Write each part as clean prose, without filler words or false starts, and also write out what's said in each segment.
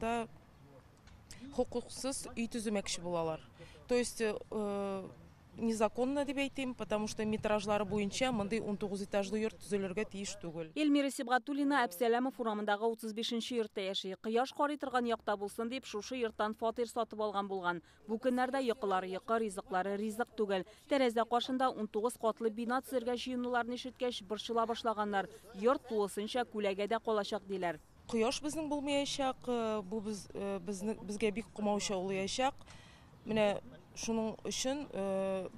Монда хокуксыз өй төземәкче булалар. То есть незаконно дип әйтим, потому что метражлары буенча мондый 19 этажлы йорт төзелергә тиеш түгел. Эльмира Сибгатуллина Әпсәләмов урамындагы 35 нче йортта яши. Кояш карый торган якта булсын дип, шушы йорттан фатир сатып алган булган. Бу көннәрдә йокылары йокы, ризыклары ризык түгел. Тәрәзә каршында 19 катлы бина төзергә җыенуларын ишеткәч, борчыла башлаганнар. Йорт тулысынча күләгәдә калачак, диләр. Кояш безнең булмаячак, бу без, безне, безгә бик комаучаулаячак. Менә шуның өчен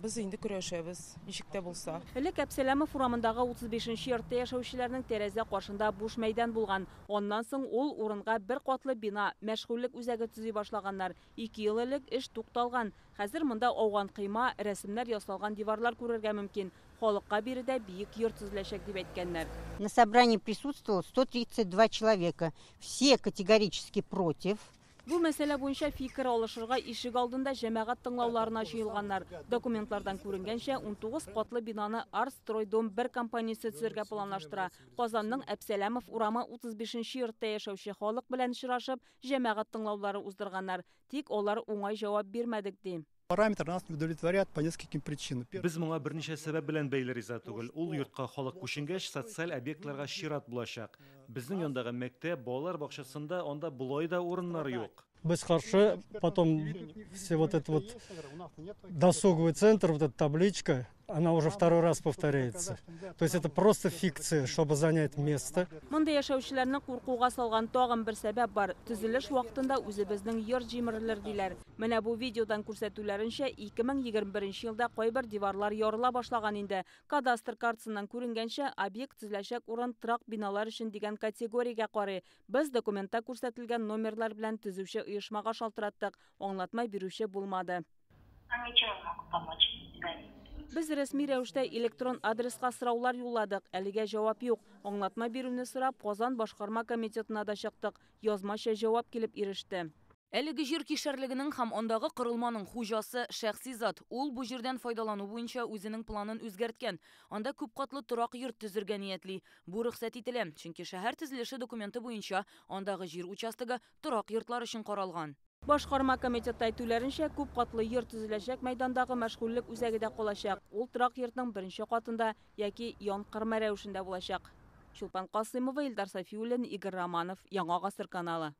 без инде көрәшәбез, ничек тә булса. Элек Әпсәләмов урамындагы 35 нче йортта яшәүчеләрнең тәрәзә каршында буш мәйдан булган. Аннан соң ул урынга бер катлы бина, мәшгульлек үзәге төзи башлаганнар. 2 ел элек эш тукталган. Хәзер монда ауган койма, рәсемнәр ясалган диварлар күрергә мөмкин. Халыкка биредә биек йорт төзеләчәк дип әйткәннәр. На собрании присутствовало 132 человека. Все категорически против. Бу мәсьәлә буенча фикер алышырга ишек алдында җәмәгать тыңлауларына җыелганнар. Документлардан күренгәнчә, 19 катлы бинаны Арстройдом 1 компаниясе төзергә планлаштыра. Казанның Әпсәләмов урамы 35 нче йортта яшәүче халык белән очрашып, җәмәгать тыңлаулары уздырганнар. Тик алар уңай җавап бирмәдек ди. Параметр нас не удовлетворяет по нескольким причинам. Без моңа берничә сәбәп белән бәйле риза түгел. Ул йортка халык күченгәч, социаль объектларга чират булачак. Безнең яндагы мәктәп, балалар бакчасында анда болай да урыннар юк. Без каршы, потом все вот это вот досуговый центр, вот эта табличка, она уже второй раз повторяется. То есть это просто фикция, чтобы занять место. Монда яшәүчеләрне куркуга салган тагын бер сәбәп бар. Төзелеш вакытында үзебезнең йорт җимерелер диләр. Менә бу видеодан күрсәтүләренчә, 2021 елда кайбер диварлар ярыла башлаган инде. Кадастр картасыннан күренгәнчә, объект төзеләчәк урын торак биналар өчен дигән категориягә карый. Без документта күрсәтелгән номерлар белән төзүче оешмага шалтыраттык. Аңлатма бирүче булмады. Ничем не могу помочь. Без рәсми рәвештә электрон адреска сораулар юлладык. Әлегә җавап юк. Аңлатма бирүне сорап, Казан башкарма комитетына да чыктык. Язмача җавап килеп иреште. Әлеге җир кишәрлегенең һәм андагы корылманың хуҗасы шәхси зат. Ул бу җирдән файдалану буенча үзенең планын үзгәрткән. Анда күп катлы торак йорт төзергә ниятли. Бу рөхсәт ителә, чөнки шәһәр төзелеше документы буенча андагы җир участогы торак йортлар өчен каралган. Башкарма комитетта әйтүләренчә, күп катлы йорт төзеләчәк мәйдандагы мәшгульлек үзәге дә калачак. Ул торак йортның беренче катында яки янкорма рәвешендә булачак. Чулпан Касымова, Илдар Сафиуллин, Игорь Романов, Яңа Гасыр каналы.